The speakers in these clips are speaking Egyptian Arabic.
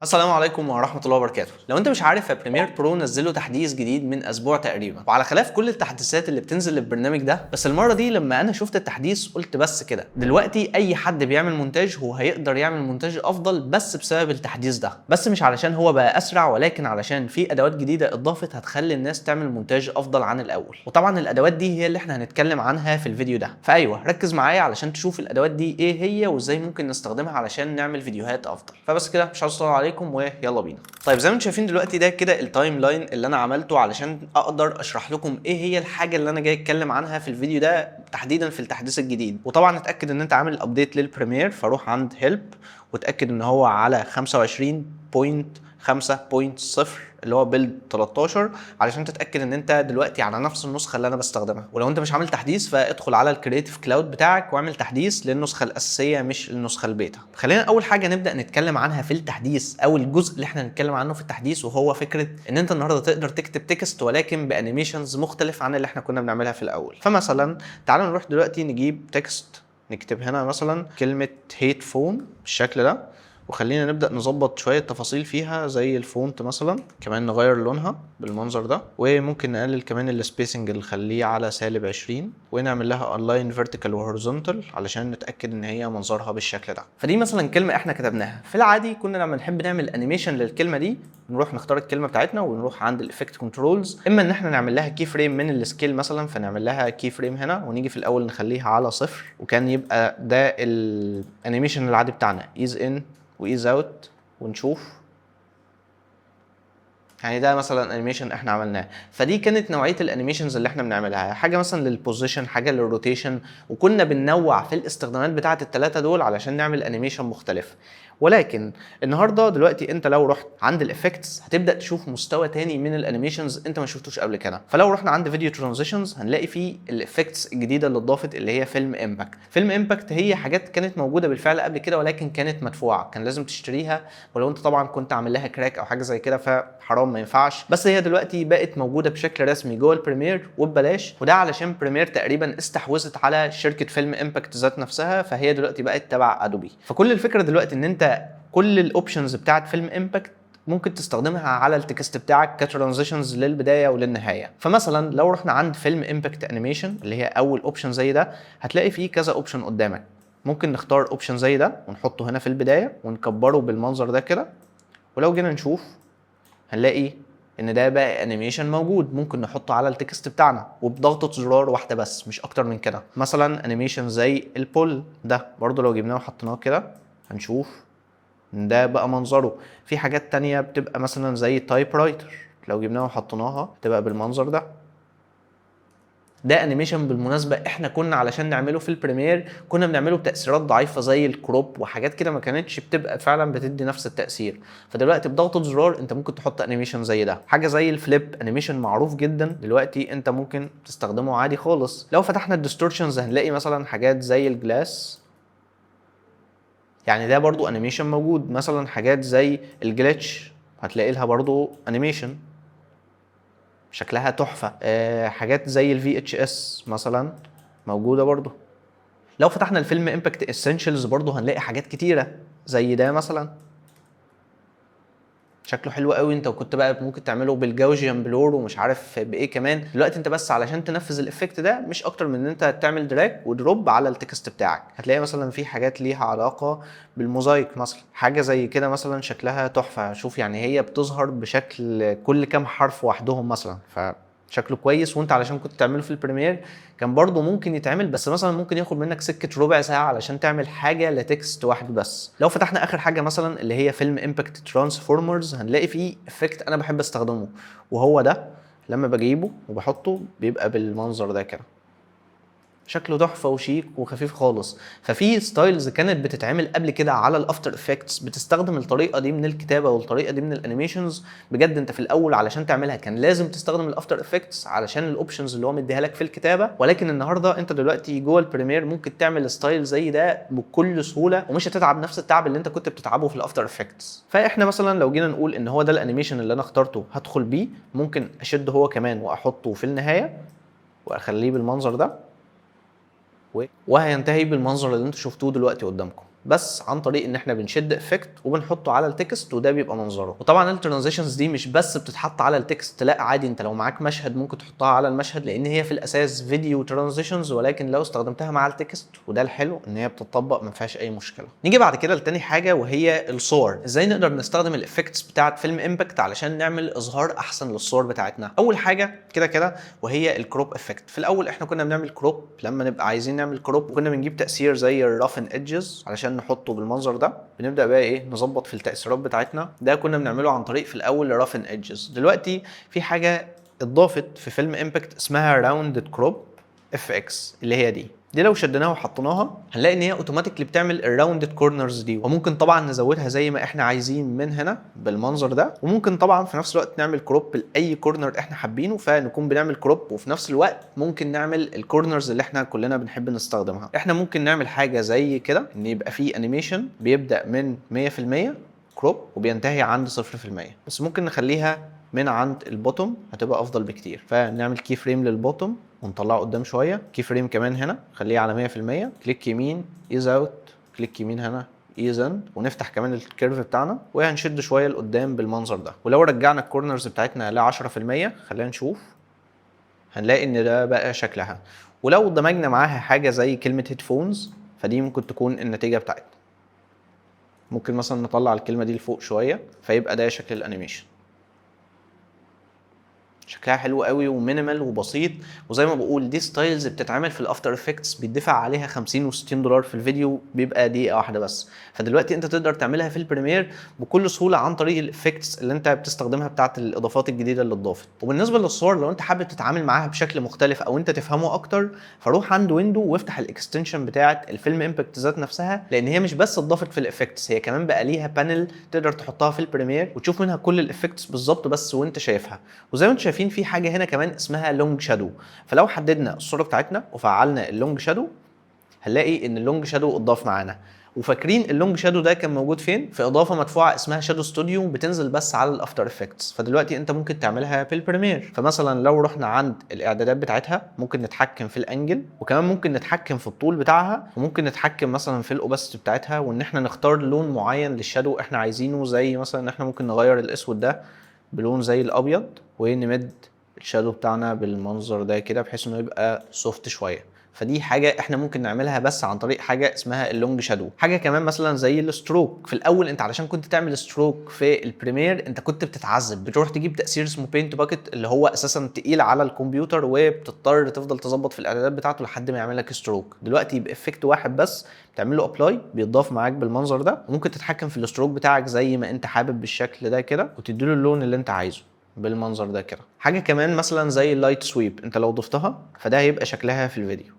السلام عليكم ورحمة الله وبركاته. لو انت مش عارف، ف Premiere Pro نزلوا تحديث جديد من اسبوع تقريبا، وعلى خلاف كل التحديثات اللي بتنزل للبرنامج ده، بس المرة دي لما انا شفت التحديث قلت بس كده، دلوقتي اي حد بيعمل مونتاج هو هيقدر يعمل مونتاج افضل بس بسبب التحديث ده. بس مش علشان هو بقى اسرع، ولكن علشان في ادوات جديدة اتضافت هتخلي الناس تعمل مونتاج افضل عن الاول. وطبعا الادوات دي هي اللي احنا هنتكلم عنها في الفيديو ده. فايوه، ركز معايا علشان تشوف الادوات دي ايه هي وازاي ممكن نستخدمها علشان نعمل فيديوهات افضل. فبس كده، مش عاوز اطول عليكم ويلا بينا. طيب، زي ما انتم شايفين دلوقتي، ده كده ال timeline اللي انا عملته علشان اقدر اشرح لكم ايه هي الحاجة اللي انا جاي اتكلم عنها في الفيديو ده، تحديدا في التحديث الجديد. وطبعا اتاكد ان انت عامل update لل Premiere، فروح عند help وتاكد ان هو على 25.5.0 اللي هو build 13، علشان تتاكد ان انت دلوقتي على نفس النسخة اللي انا بستخدمها. ولو انت مش عامل تحديث، فادخل على ال Creative Cloud بتاعك واعمل تحديث للنسخه الاساسية مش النسخة البيتا. خلينا اول حاجة نبدا نتكلم عنها في التحديث، او الجزء اللي احنا هنتكلم عنه في التحديث، وهو فكرة ان انت النهارده تقدر تكتب text ولكن ب animations مختلف عن اللي احنا كنا بنعملها في الاول. فمثلا تعالوا نروح دلوقتي نجيب text، نكتب هنا مثلا كلمة headphone بالشكل ده، وخلينا نبدا نظبط شوية تفاصيل فيها زي ال font مثلا، كمان نغير لونها بالمنظر ده، وممكن نقلل كمان ال spacing اللي نخليه على سالب 20، ونعمل لها align vertical و horizontal علشان نتاكد ان هي منظرها بالشكل ده. فدي مثلا كلمة احنا كتبناها. في العادي كنا لما نحب نعمل animation للكلمة دي، نروح نختار الكلمة بتاعتنا ونروح عند ال effect controls، اما ان احنا نعمل لها key frame من ال scale مثلا، فنعمل لها key frame هنا ونيجي في الاول نخليها على 0، وكان يبقى ده ال animation العادي بتاعنا، ease in و ease out، ونشوف. يعني ده مثلا animation احنا عملناه. فدي كانت نوعية ال animations اللي احنا بنعملها، حاجة مثلا لل position، حاجة لل rotation، وكنا بننوع في الاستخدامات بتاعه الثلاثة دول علشان نعمل animation مختلف. ولكن النهارده دلوقتي انت لو رحت عند ال effects هتبدا تشوف مستوى تاني من ال animations انت ما شفتوش قبل كده. فلو رحنا عند video transitions هنلاقي فيه ال effects الجديدة اللي اتضافت، اللي هي film impact. film impact هي حاجات كانت موجودة بالفعل قبل كده ولكن كانت مدفوعه، كان لازم تشتريها، ولو انت طبعا كنت عامل لها crack او حاجة زي كده فحرام، ما ينفعش. بس هي دلوقتي بقت موجودة بشكل رسمي جوه ال Premiere وببلاش، وده علشان Premiere تقريبا استحوذت على شركة Film Impact ذات نفسها، فهي دلوقتي بقت تبع Adobe. فكل الفكرة دلوقتي ان انت كل ال options بتاعت film impact ممكن تستخدمها على ال text بتاعك ك transitions للبداية وللنهايه. فمثلا لو رحنا عند film impact animation، اللي هي اول option زي ده، هتلاقي فيه كذا option قدامك. ممكن نختار option زي ده ونحطه هنا في البداية ونكبره بالمنظر ده كده، ولو جينا نشوف هنلاقي ان ده بقى animation موجود ممكن نحطه على ال text بتاعنا، وبضغطه زرار واحدة بس، مش اكتر من كده. مثلا animation زي ال pull ده برضو لو جبناه وحطيناه كده هنشوف ان ده بقى منظره. في حاجات تانية بتبقى مثلا زي ال typewriter، لو جبناها وحطيناها تبقى بالمنظر ده. ده animation بالمناسبة احنا كنا علشان نعمله في ال Premiere كنا بنعمله بتاثيرات ضعيفة زي ال crop وحاجات كده، ما كانتش بتبقى فعلا بتدي نفس التاثير. فدلوقتي بضغطه زرار انت ممكن تحط animation زي ده. حاجة زي ال flip، animation معروف جدا، دلوقتي انت ممكن تستخدمه عادي خالص. لو فتحنا ال distortions هنلاقي مثلا حاجات زي ال glass، يعني ده برضو animation موجود. مثلا حاجات زي ال glitch هتلاقي لها برضو animation شكلها تحفة. حاجات زي ال VHS مثلا موجودة برضو. لو فتحنا ال film impact essentials برضو هنلاقي حاجات كتيرة زي ده مثلا، شكله حلو قوي. انت وكنت بقى ممكن تعمله بال Gaussian blur ومش عارف بايه كمان. دلوقتي انت بس علشان تنفذ ال effect ده مش اكتر من ان انت تعمل drag و drop على ال text بتاعك. هتلاقي مثلا في حاجات ليها علاقة بالموزايك مثلا، حاجة زي كده مثلا شكلها تحفه. شوف، يعني هي بتظهر بشكل كل كام حرف وحدهم مثلا، شكله كويس. وانت علشان كنت تعمله في ال Premiere كان برضه ممكن يتعمل، بس مثلا ممكن ياخد منك سكة ربع ساعة علشان تعمل حاجة ل text واحد بس. لو فتحنا اخر حاجة مثلا اللي هي film impact transformers هنلاقي فيه effect انا بحب استخدمه، وهو ده، لما بجيبه وبحطه بيبقى بالمنظر ده كده، شكله تحفة وشيك وخفيف خالص. ففي styles كانت بتتعمل قبل كده على ال After Effects بتستخدم الطريقة دي من الكتابة والطريقة دي من ال animations. بجد انت في الاول علشان تعملها كان لازم تستخدم ال After Effects علشان ال options اللي هو مديها لك في الكتابه، ولكن النهارده انت دلوقتي جوه ال Premiere ممكن تعمل style زي ده بكل سهولة ومش هتتعب نفس التعب اللي انت كنت بتتعبه في ال After Effects. فاحنا مثلا لو جينا نقول ان هو ده ال animation اللي انا اخترته هدخل بيه، ممكن اشده هو كمان واحطه في النهاية واخليه بالمنظر ده، وهينتهي بالمنظر اللي انتوا شفتوه دلوقتي قدامكم. بس عن طريق ان احنا بنشد effect وبنحطه على ال text، وده بيبقى منظره. وطبعا ال transitions دي مش بس بتتحط على ال text، لا عادي انت لو معاك مشهد ممكن تحطها على المشهد، لان هي في الاساس video transitions، ولكن لو استخدمتها مع ال text وده الحلو ان هي بتطبق ما فيهاش اي مشكلة. نيجي بعد كده لتاني حاجة وهي الصور. ازاي نقدر نستخدم ال effects بتاعه Film Impact علشان نعمل اظهار احسن للصور بتاعتنا؟ اول حاجة كده كده وهي ال crop effect. في الاول احنا كنا بنعمل crop لما نبقى عايزين نعمل crop، وكنا بنجيب تاثير زي ال roughen edges علشان نحطه بالمنظر ده. بنبدا بقى ايه نظبط في التاثيرات بتاعتنا. ده كنا بنعمله عن طريق في الاول roughen edges. دلوقتي في حاجة اتضافت في Film Impact اسمها rounded crop FX، اللي هي دي لو شدناها وحطيناها هنلاقي ان هي automatically بتعمل ال rounded corners دي، وممكن طبعا نزودها زي ما احنا عايزين من هنا بالمنظر ده، وممكن طبعا في نفس الوقت نعمل crop لاي corner احنا حابينه، فنكون بنعمل crop وفي نفس الوقت ممكن نعمل ال corners اللي احنا كلنا بنحب نستخدمها. احنا ممكن نعمل حاجة زي كده، ان يبقى في animation بيبدا من 100% crop وبينتهي عند 0%، بس ممكن نخليها من عند ال bottom هتبقى افضل بكتير. فنعمل key frame لل bottom ونطلعه قدام شويه، key frame كمان هنا خليه على 100%، click يمين ease out، click يمين هنا ease in، ونفتح كمان ال curve بتاعنا وهنشد شوية لقدام بالمنظر ده. ولو رجعنا ال corners بتاعتنا ل 10% خلينا نشوف، هنلاقي ان ده بقى شكلها. ولو دمجنا معاها حاجة زي كلمة headphones فدي ممكن تكون النتيجة بتاعتنا. ممكن مثلا نطلع الكلمة دي لفوق شوية فيبقى ده شكل ال animation. شكلها حلو قوي و minimal وبسيط، وزي ما بقول دي styles بتتعمل في ال After Effects بيدفع عليها 50 و60 دولار في الفيديو، بيبقى دقيقة واحدة بس. فدلوقتي انت تقدر تعملها في ال Premiere بكل سهولة عن طريق ال effects اللي انت بتستخدمها بتاعت الاضافات الجديدة اللي اتضافت. وبالنسبة للصور لو انت حابب تتعامل معاها بشكل مختلف او انت تفهمه اكتر، فروح عند window وافتح ال extension بتاعت ال Film Impact ذات نفسها، لان هي مش بس اتضافت في ال effects، هي كمان بقى ليها panel تقدر تحطها في ال Premiere وتشوف منها كل ال effects بالظبط بس وانت شايفها. وزي ما انتم شايفين في حاجة هنا كمان اسمها long shadow، فلو حددنا الصورة بتاعتنا وفعلنا ال long shadow هنلاقي ان ال long shadow اتضاف معانا. وفاكرين ال long shadow ده كان موجود فين؟ في اضافه مدفوعة اسمها Shadow Studio بتنزل بس على ال After Effects، فدلوقتي انت ممكن تعملها في ال Premiere. فمثلا لو رحنا عند الاعدادات بتاعتها ممكن نتحكم في ال angle، وكمان ممكن نتحكم في الطول بتاعها، وممكن نتحكم مثلا في ال opacity بتاعتها، وان احنا نختار لون معين لل shadow احنا عايزينه، زي مثلا ان احنا ممكن نغير الاسود ده بلون زي الابيض ونمد ال shadow بتاعنا بالمنظر ده كده بحيث انه يبقى soft شوية. فدي حاجة احنا ممكن نعملها بس عن طريق حاجة اسمها ال long shadow. حاجة كمان مثلا زي ال stroke. في الاول انت علشان كنت تعمل stroke في ال Premiere انت كنت بتتعذب، بتروح تجيب تاثير اسمه paint bucket اللي هو اساسا تقيل على الكمبيوتر، وبتضطر تفضل تظبط في الاعدادات بتاعته لحد ما يعمل لك stroke. دلوقتي ب effect واحد بس بتعمل له apply بيتضاف معاك بالمنظر ده، وممكن تتحكم في ال stroke بتاعك زي ما انت حابب بالشكل ده كده، وتديله اللون اللي انت عايزه بالمنظر ده كده. حاجة كمان مثلا زي ال light sweep، انت لو ضفتها فده هيبقى شكلها في الفيديو،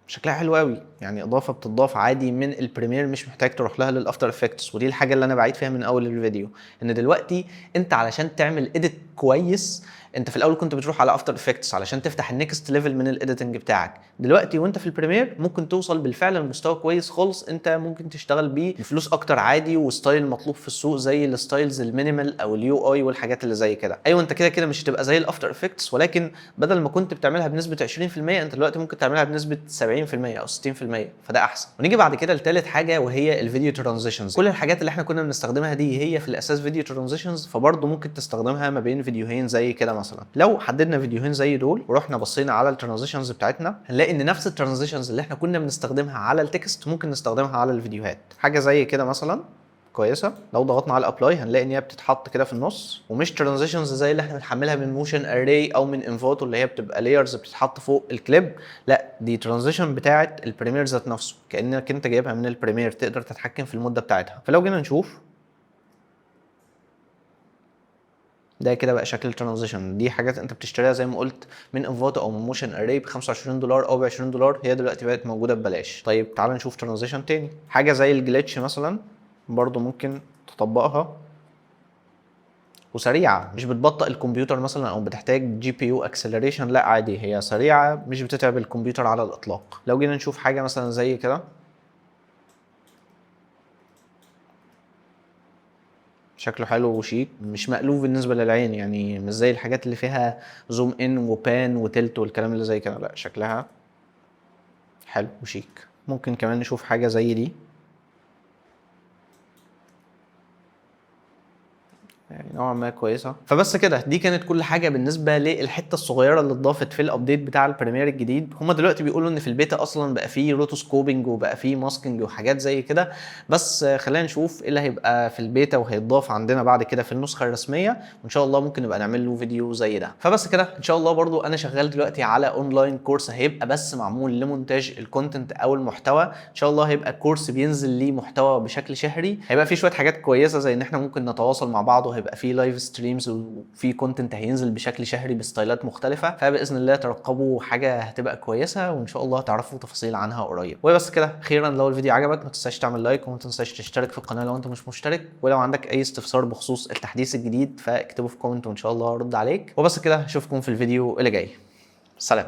شكلها حلو قوي. يعني اضافه بتضاف عادي من ال Premiere، مش محتاج تروح لها لل After Effects. ودي الحاجة اللي انا بعيد فيها من اول الفيديو، ان دلوقتي انت علشان تعمل edit كويس انت في الاول كنت بتروح على After Effects علشان تفتح ال next level من ال editing بتاعك. دلوقتي وانت في ال Premiere ممكن توصل بالفعل لمستوى كويس خالص، انت ممكن تشتغل بيه بفلوس اكتر عادي، و style مطلوب في السوق زي ال styles ال minimal او ال UI والحاجات اللي زي كده. ايوه انت كده كده مش هتبقى زي ال After Effects، ولكن بدل ما كنت بتعملها بنسبة 20% انت دلوقتي ممكن تعملها بنسبة 70% او 60%، فده احسن. ونيجي بعد كده لثالث حاجة وهي ال video transitions. كل الحاجات اللي احنا كنا بنستخدمها دي هي في الاساس video transitions، فبرضه ممكن تستخدمها ما بين فيديوهين زي كده. مثلا لو حددنا فيديوهين زي دول ورحنا بصينا على ال transitions بتاعتنا هنلاقي ان نفس ال transitions اللي احنا كنا بنستخدمها على ال text ممكن نستخدمها على الفيديوهات. حاجة زي كده مثلا كويسة، لو ضغطنا على apply هنلاقي ان هي بتتحط كده في النص، ومش transitions زي اللي احنا بنحملها من Motion Array او من Envato اللي هي بتبقى layers بتتحط فوق الكليب، لا دي transition بتاعه ال Premiere ذات نفسه، كانك انت جايبها من ال Premiere، تقدر تتحكم في المدة بتاعتها. فلو جينا نشوف ده كده بقى شكل ال transition. دي حاجات انت بتشتريها زي ما قلت من Envato او من Motion Array ب 25 دولار او ب 20 دولار، هي دلوقتي بقت موجودة ببلاش. طيب تعال نشوف transition تاني، حاجة زي ال glitch مثلا برضو ممكن تطبقها، وسريعة مش بتبطئ الكمبيوتر مثلا او بتحتاج GPU acceleration، لا عادي هي سريعة مش بتتعب الكمبيوتر على الاطلاق. لو جينا نشوف حاجة مثلا زي كده، شكله حلو وشيك، مش مألوف بالنسبة للعين، يعني مش زي الحاجات اللي فيها zoom in و pan و tilt والكلام اللي زي كده، لا شكلها حلو وشيك. ممكن كمان نشوف حاجة زي دي، يعني نوعا ما كويسة. فبس كده، دي كانت كل حاجة بالنسبة للحتة الصغيرة اللي اتضافت في ال update بتاع ال Premiere الجديد. هما دلوقتي بيقولوا ان في البيتا اصلا بقى فيه rotoscoping وبقى فيه masking وحاجات زي كده، بس خلينا نشوف ايه اللي هيبقى في البيتا وهيتضاف عندنا بعد كده في النسخة الرسمية، وان شاء الله ممكن نبقى نعمل له فيديو زي ده. فبس كده، ان شاء الله برضو انا شغال دلوقتي على online course هيبقى بس معمول لمونتاج ال content او المحتوى. ان شاء الله هيبقى course بينزل ليه محتوى بشكل شهري، هيبقى فيه شوية حاجات كويسة زي ان احنا ممكن نتواصل مع بعض، وهيبقى فيه live streams وفي content هينزل بشكل شهري بستايلات مختلفة. فباذن الله ترقبوا حاجة هتبقى كويسة، وان شاء الله تعرفوا تفاصيل عنها قريب. وبس كده، اخيرا لو الفيديو عجبك ما تنساش تعمل like، وما تنساش تشترك في القناة لو انت مش مشترك، ولو عندك اي استفسار بخصوص التحديث الجديد فاكتبه في comment وان شاء الله ارد عليك. وبس كده، اشوفكم في الفيديو اللي جاي. سلام.